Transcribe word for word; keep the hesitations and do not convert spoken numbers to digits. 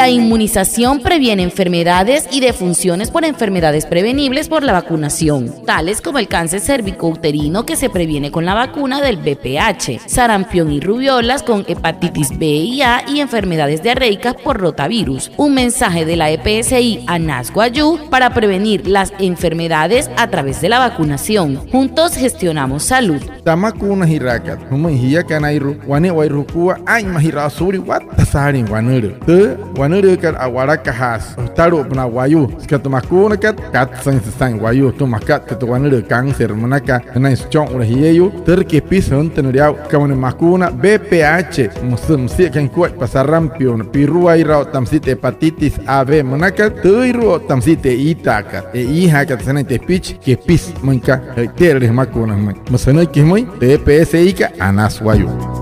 La inmunización previene enfermedades y defunciones por enfermedades prevenibles por la vacunación, tales como el cáncer cervicouterino que se previene con la vacuna del V P H, sarampión y rubeolas con hepatitis B y A y enfermedades diarreicas por rotavirus. Un mensaje de la E P S I Anas Wayuu para prevenir las enfermedades a través de la vacunación. Juntos gestionamos salud. Tü amakuunajiraakat jümüin jiakanairua, wane'ewai jukua aa'inmajiraa suulia watta saalin wanülüü. Tü wanülüükat a'walakajaasü jütalu'upünaa wayuu, süka tü makuunakat katsüinsü saa'in wayuu sütüma makat tü wanülüü cáncer münaka sünain süchonle jieyuu. Türa kepisü jüntünülia aa'u süka wane makuuna V P H, müsü müsia aka nukuaippa sarampión, piruairua otta müsia tü hepatitis A B münakat, tüüirua otta müsia tü e'iitaakat, e'iijaakat sünain tepichi kepisü müinka. Je'ite'erüle jümakuuna jümüin. Müsü sünüiki jümüin tü E P S I kat Anas Wayuu.